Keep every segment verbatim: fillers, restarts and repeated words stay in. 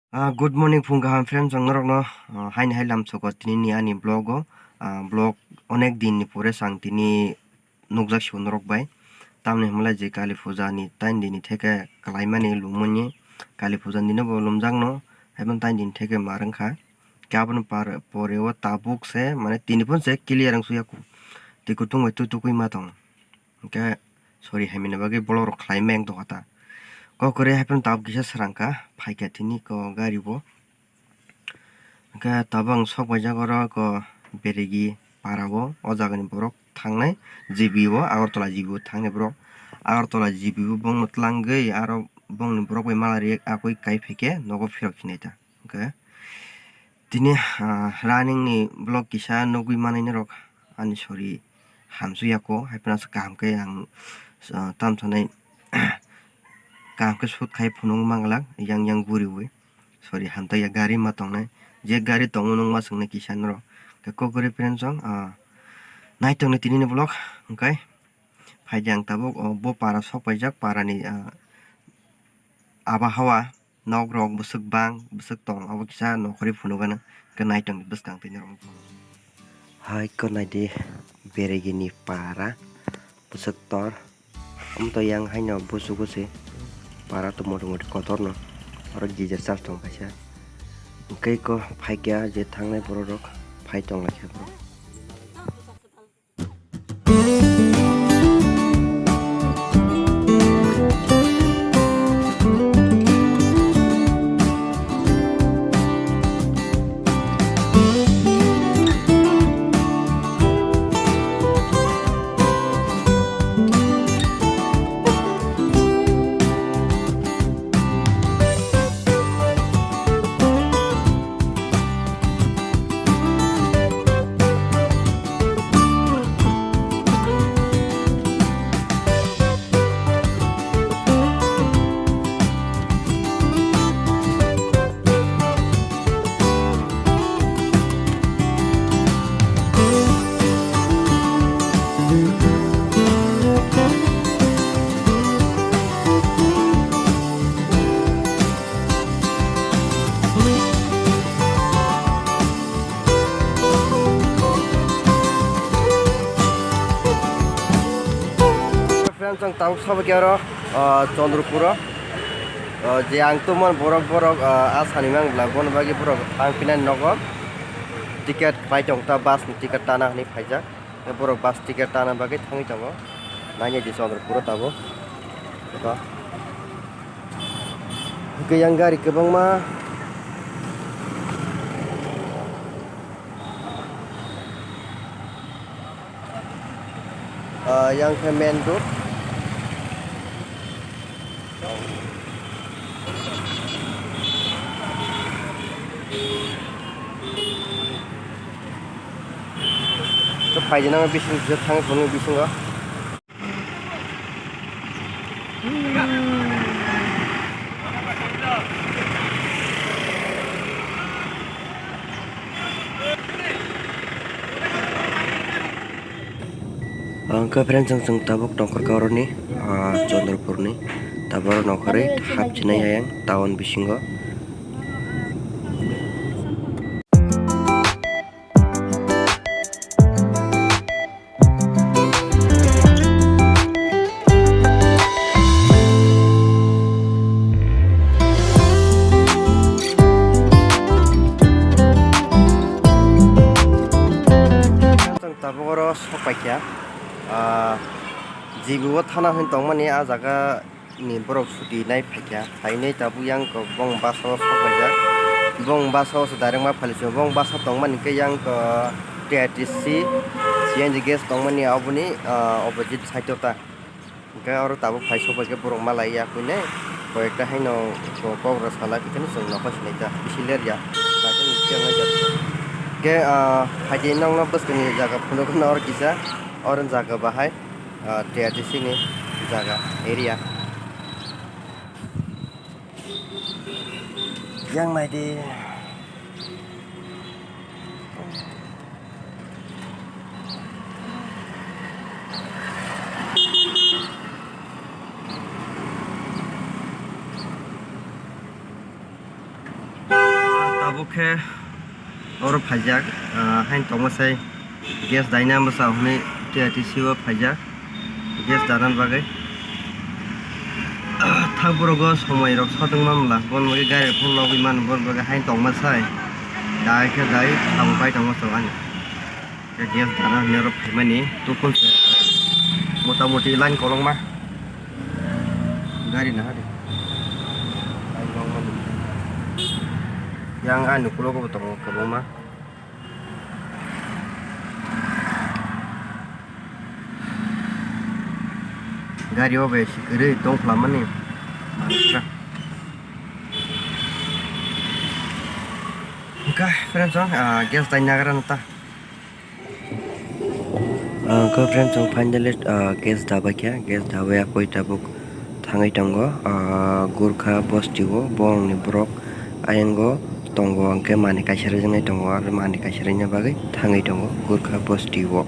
Ah, good morning, phung kaham friends, ang norokno, ah, haini hai lamsoko tinini ani vlog o, ah, vlog onek din ni pore sang tini nukjak sio norok bai. Tamni hwnmale je Kali Puja ni tain din ni theke kalaimani lumuni, Kali Puja ni dino bo lumjakno, haibon tain din theke mar wngkha. Khe aboni par-, pore o tabuk se, mane tini phun se clear wng suya ku. Twi kutung bai tu tukui ma tong. Hwnkhe sori haimani bagwi bolong rok khlai meng tongkha ta. Kok kwrwi hai phano tabuk kisa srang kha, phaikha tini ko gari bo. Hwnkhe tabuk ang sok paijak oro ko Beregi para o, o jaga ni borok thangnai G B o, Agartala G B o thangnai borok. Agartala G B o bongno twlangwi aro bongni borok bai mala riyak akoi kai phaikhe nogo phirok hinai ta. Hwnkhe tini, ah, running ni vlog kisa nugwi manai norok ani sori hamsuyako, hai phano kaham khe ang, ah, tam sanai kaham khe shoot khai phunuk manglak yang yang guriwi. Sori, hamtokya gari ma tongnai, je gari tongo nung ma swngnai kisa norok. Khe kok kwrwi friends rok, ah, nai tongni tini ni vlog hwnkhe phaidi ang tabuk, oh, bo para sok paijak, para ni, ah, abahawa. Nok rok bwswk bang, bwswk tong, abo kisa nokhorwi phunukgana, hwnkhe naitongni bwskang twi norok. Hai ko naidi Beregini para bwswk tor, omo to yang haino busugo se para to moti moti kotorno, oro geyser charge tong kaisa, hwnkhe ko phaikya je thangnai borok rok phai tonglaikha borok. Friends, ang tabuk sabakhe oro, ah, Chandrapur o, ah, je ang tongmani borok, borok, ah, asani mang bla, bono bagwi borok thang phinani nogo ticket khlai tong ta, bus ni ticket tana hinwi phaijak. Borok bus ticket tana bagwi thangwi tongo. Nainai di Chandrapur o tabuk. Eko. Hwnkhe yang gari kwbangma. Ah, yang khe main road. To phaidi nang bising sijak thang phunuk bisingo. Ang khe friends, ang chwng tabuk tongkha khe oroni, ah, Chandrapurni. Tabuk oro nongkhorwi hapchinai ayang town bisingo. Tabuk oro sok paikha, ah, G B o thana hwn tongmani, ah jaga ni borok suti nai phaikha, phainai tabuk yang kok bong bus o sok paijak, bong bus o se direct ma phailaisio, bong bus o tongmani khe yang kok T R T C C N G gas tongmani aboni, ah, opposite side o ta. Hwnkhe oro tabuk phai sok bai khe borok malai ya hwnwi koi ekta haino kok rw salai khe chwng nokha sinai ta bisi ler ya. Hwnkhe, ah, phaidi nokno bwskangni jaga phunukgwno oro kisa, oro jaga bahai, ah, T R T C ni jaga area. Yang naidi. Abo khe oro phaijak, ah, haino tongma sai gas daina bwsa hwnwi T I T C o phaijak gas dana bagwi. Thang borok o somoi rok sotwng manla, bon bagwi gari rok phano nogwi mano, bon bagwi haino tongma sai dai khe dai samung pai tongma sai ani. Khe gas dana hwnwi oro phaimani tukun se motamoti line kolokma gari naha de. Line kolokmani. Yang ani ukulogo bo tongo kwbangma. Gari o bai se kwrwi tong khwlamani. Hwnkhe friends, ah, gas dai nagra nw ta. Ah, hwnkhe friends, chwng finally, ah, gas dabai kha, gas dabai ya koi tabuk thangwi tongo, ah, Gurkha bosti o, borokni borok ayang o tongo, hwnkhe manwi kaisa rwjaknai tongo, aro manwi kaisa rwna bagwi thangwi tongo Gurkha bosti o.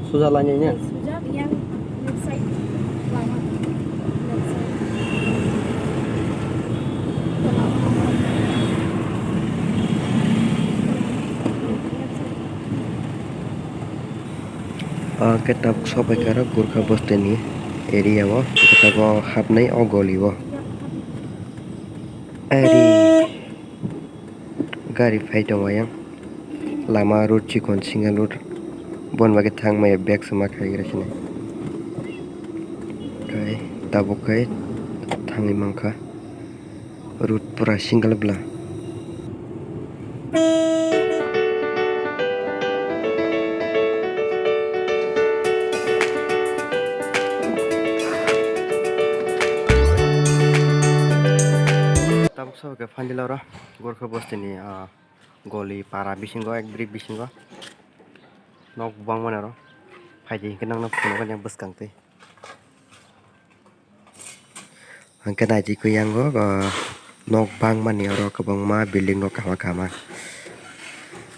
Suja lainai ne? Sujak yang left side lama. Left side. Ah, khe tabuk sopaikha aro Gurkha bostini area o, khe tabuk hapnai o goli o. Ari. Gari phai tongo yang. Lama road chikon single road. Bon bagwi thang maya bag se ma khaigra sini. Kai tabuk kai thangwi mankha. Road pura single bwla. Tabuk sabo khe phandila oro. Gorkha bostini, ah, goli para bisingo, ek bri bisingo nok bangmani oro. Phaidi hinkhe nokno phunukgani bwskang twi. Hinkhe naidi khe yango, ah, nok bangmani oro kwbangma building rok kaham kaham.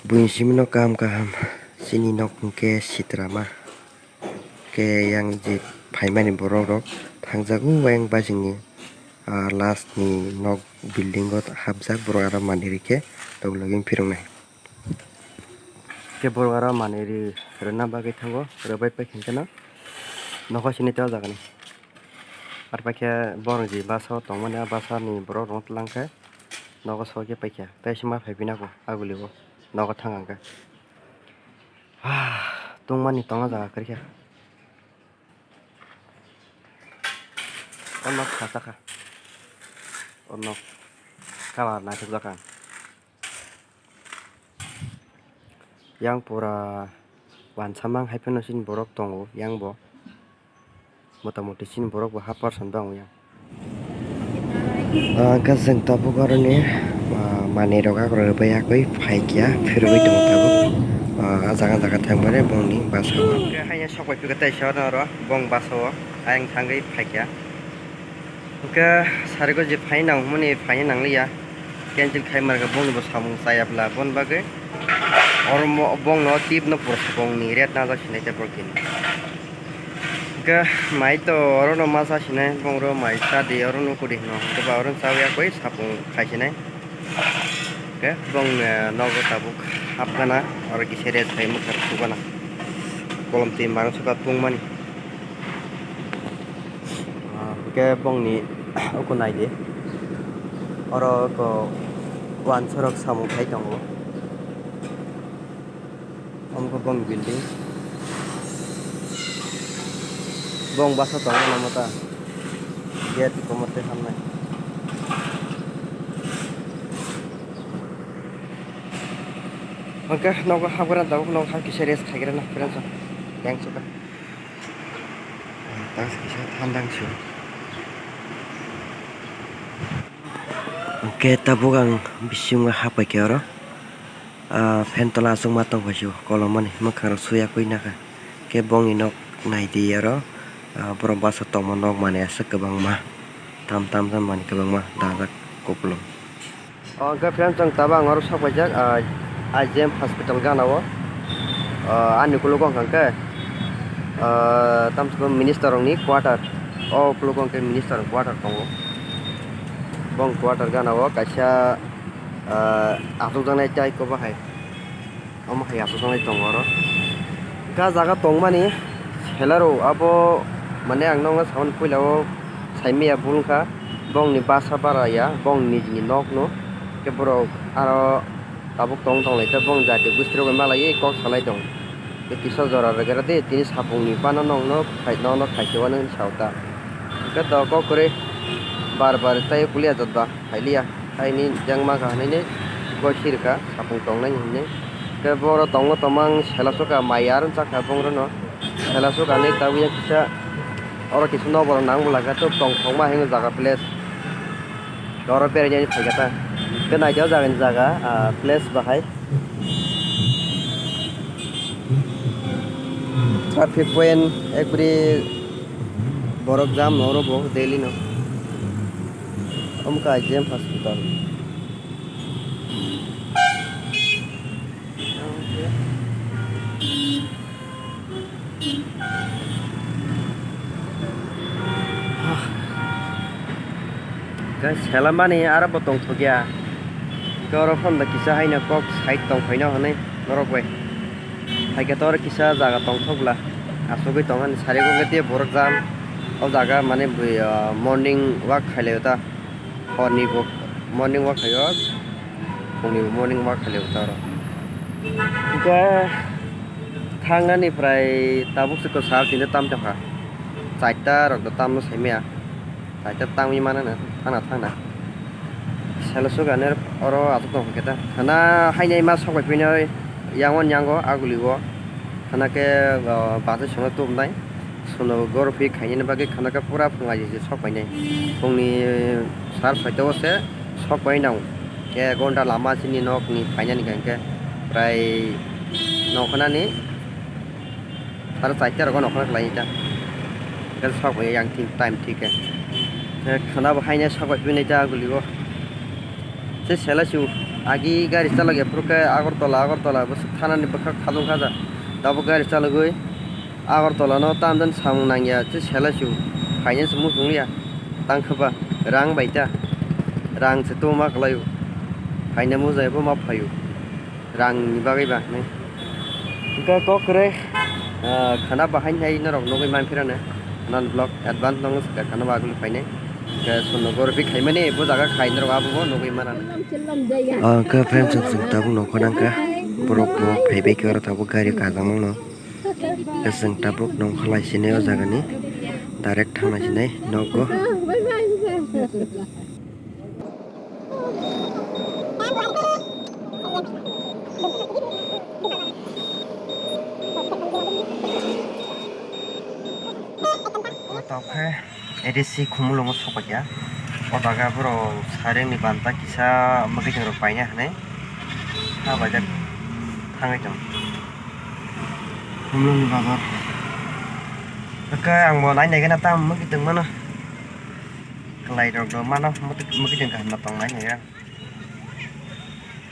Buini simi nok kaham kaham. Chini nok hinkhe sitra ma. Khe yang je phaimani borok rok thangjago ayang bajingni, ah, last ni nok building o hapjak borok aro manwi rikhe tok login phiroknai. Khe borok aro manwi ri rwna bagwi thango, rwbai paikha hinkhe no nokha sini tei o jaga ni. Ar paikhe borok je basa o tongmani, ah basa ni borok rok tlang khe nogo sokhe paikha, tei se ma phaiphina kho aguli o nogo thang ang khe. Tungmani tongna jaga kwrwikha. O nok khasakha. O nok kalar naithokjakha. Yang pura wansamang hai phano chini borok tongo yang bo. Motamoti chini borok bo half percent bang ya. Ah, hwnkhe chwng tabuk aroni, ah, manwi rok agra rwbai yakwi phaikya phirogwi tongo tabuk. Ah, ah jaga jaga thangmani bongni bwskango. Hwnkhe haino sok bai phikha teisa oro bong bwskango ayang thangwi phaikya. Hwnkhe sarigwi je phaina nang hwnmani phaina nangliya. Cancel khai mankha bongni bo samung chaya bwla boni bagwi. Oro mo-, bongno tip no pura bongni rate najak sinai tei borok tini. Hwnkhe mai to orono ma cha sinai, bongro mai cha di, oro nukudi hino. Hwnkhe ba oro chawi yakwi sapung khai sinai. Hwnkhe bong, eh, nogo tabuk hapgana, oro kisa rest khai mwkhang sugana. Kolom twi mangso ka tungmani. Khe bongni uku naidi. Oro ko wansorok samung khai tongo. Omo khe bong building. Bong basa tongo namo ta. Gate komo tei hamnai. Hwnkhe nogo habgra tabuk nogo ha kisa rest khaigra na friends rok. Thanks okay. Thanks kisa thandang sio. Hwnkhe tabuk ang bisingo hapaikhe oro. Ah, fan tola aswk ma tongkha sio, kolomani mwkhang rok suya kwi nakha. Khe bongni nok naidi oro, ah, borok basa tongma nok manwi aswk kwbangma. Tam tam tam manwi kwbangma dajak kupulung. O hwnkhe friends, chwng tabuk ang oro sok paijak, ah, I G M hospital gana o. Ah, ani ukologo hwnkha khe, ah, tamsukhe minister rokni quarter. O ukologo hwnkhe minister rokni quarter tongo. Bong quarter gana o kaisa ah, achukjaknai tei kobo hai. Omo hai achukjaknai tongo oro. Ga jaga tongmani selaro abo, mane, ang nokno samani puila o saimaya bul wngkha. Bongni basa bara ya, bongni nijini nokno. Khe borok aro tabuk tong tong lai khe bong jati gusti rok bai malaiwi kok salai tong. Khe kisa jora rwgwra di, tini sapungni phano nokno khai, nokno khai se uanw hinwi sa o ta. Hwnkhe to kok kwrwi bar bar tei kuliya jat ba. Phailiya, haini jang mangkha hwnwi kok sirikha, sapung tongnai hinwi. Khe boro tongma tongma ang sela sukha, mai aroni chakha bongrono. Sela sukha hinwi tabukya kisa, oro kisa nokbar nang bwlakha, tok tongthokma hinwi jaga place. Oro berainani phaikha ta. Khe naidi o jagani jaga, ah, place bahai. Traffic point ekbari borok jam no oro bo daily no. Omo khe I G M hospital. Khe selamani aro bo tongthokya. Khe oro phano kisa haino kok side tongphaino hwnwi norok bai. Hai khe to oro kisa jaga tongthok bwla. Asugwi tongmani sari o khe borok jam. O jaga mane bui, ah, morning walk khailai o ta. Horni bo morning walk khaio. Phungni bo morning walk khailai o ta oro. Hwnkhe thangnani prai tabuk se kwchar tini tam tongkha. Charta rok do tamno saimaya. Charta tangwi manana thangna thangna. Selo sugani oro achuk tongkha khe ta. Khana hainai ma sok bai phinai yang o nyango aguli o. Khana khe, o, bachai songno tubunai. Sono goro phi khainani bagwi khana khe pura phung aji se sok painai. Phungni sar soita o se sok pai nang. Khe ek ghonta lama chini nokni phainani hwnkhe prai nokhanani sar charta rogo nokhana khlai ta. Khe sok bai yang thik time thik khe. Khe khana bo hainai sok bai phinai ta aguli o. Se sela su agi gari chalok ya phuru khe Agartala, Agartala bwswk thanani bwkhak khadung khaja. Tabuk gari chalogwi Agartala no tamjani samung nangya, se sela su finance muchung ya. Tang khe ba rang bai ta, rang se tongma kwlaio. Finance mujai bo ma phaio. Rang ni bagwi ba hinwi. Hwnkhe kok kwrwi, ah, khana bahai hai norok nugwi manphirano. Khana vlog advance nw swkha khana bagwi phainai. Hwnkhe sono goro phi khaimani bo jaga khai norok abo bo nugwi manano. Ah, hwnkhe friends, chwng tabuk nongkha nangkha. Borok bo phaibai khe oro tabuk gari kajak mano. Hwnkhe chwng tabuk nongkha lai sinai o jagani. Direct thangna sinai nogo. Tok khe A D C Khumulwngo sokphaikha. O jaga borok sarengni banta kisa mwkhwtwng rok paina hinwi ha baijak thangwi tongo. Khumulwngni bazar. Hwnkhe ang bo nai naikhe na tamo mwkhwtwng mano. Kwlai rok do mano, mwkhwtwng kaham no tong nai naikhe.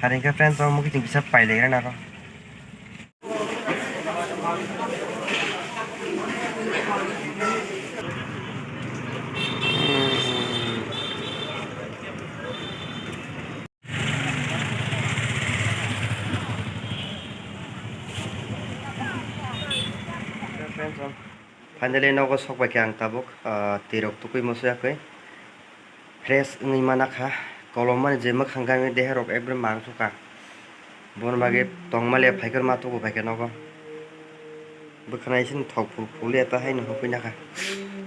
Hari hwnkhe friends, o mwkhwtwng kisa pailaigra naro. Friends, o Finally nogo sok bai khe ang tabuk, ah, twi rok tukui musu yakui fresh wngwi mana kha. Kolom mani je mwkhang gami deha rok ekdom mangsu kha. Bon bagwi tongma le phaikhe ma tubu phaikhe nogo. Bwkhwnai sini thok phul phul ya ta haino hopui nakha.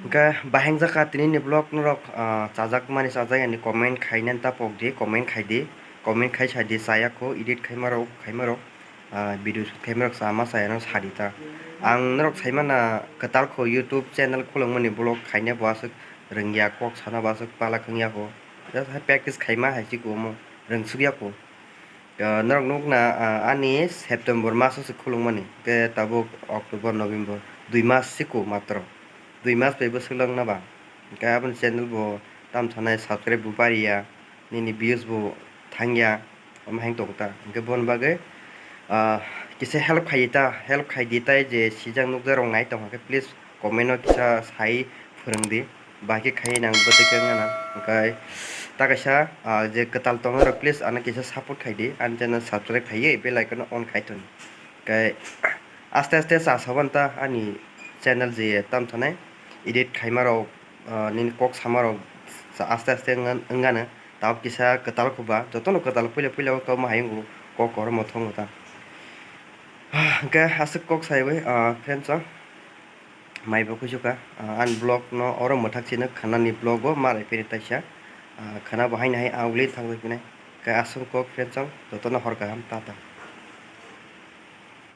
Hwnkhe baheng jakha tini ni vlog norok, ah, chajak mani chajak yani comment khainani ta pok di, comment khai di, comment khai sa di, chaya kho edit khaima rok, khaima rok, ah, video shoot khaima rok chama chaya no sa di ta. Ang norok sai mana kwtal kho YouTube channel khulung mani vlog khaina bo aswk rwngya, kok sana bo aswk palak wngya kho. Just hai practice khaima hai si kho omo rwngsuk ya kho. Ah, norok nukna, ah, ani September maso se khulungmani, hwnkhe tabuk October, November, dui mas siko matro, dui mas bai bwswk langna ba, hwnkhe aboni channel bo tam sanai subscribe bo bariya, nini views bo thangya, omo hai tong ta, hwnkhe boni bagwi, ah, kisa help khai ta, help khai di tai je sijak nukjak rok nai tong khe please comment o kisa sai phwrwng di. Bahai khe khai nang bwtwi khe wngna nang. Hwnkhe ta kaisa, ah, je kwtal tongnai rok, please ano kisa support khai di, ani channel subscribe khaiwi bell icon no on khai ton. Hwnkhe aste aste cha saban ta ani channel je tam thanai edit khaima rok, ah, nini kok sama rok aste aste wngano. Tabuk kisa kwtal khuba, jotono kwtal puila puila o tongma hai wngo, kok kwrwngma thongo ta. Hwnkhe aswk kok saiwi, ah, friends o. Mai bo kuisu kha, ah, ani vlog no oro mwthak sino khana ni vlog o ma rai phini taisa, ah, khana bo haino hai ugly thang bai phini. Khe aswk kok friends o, jotono hor kaham, tata.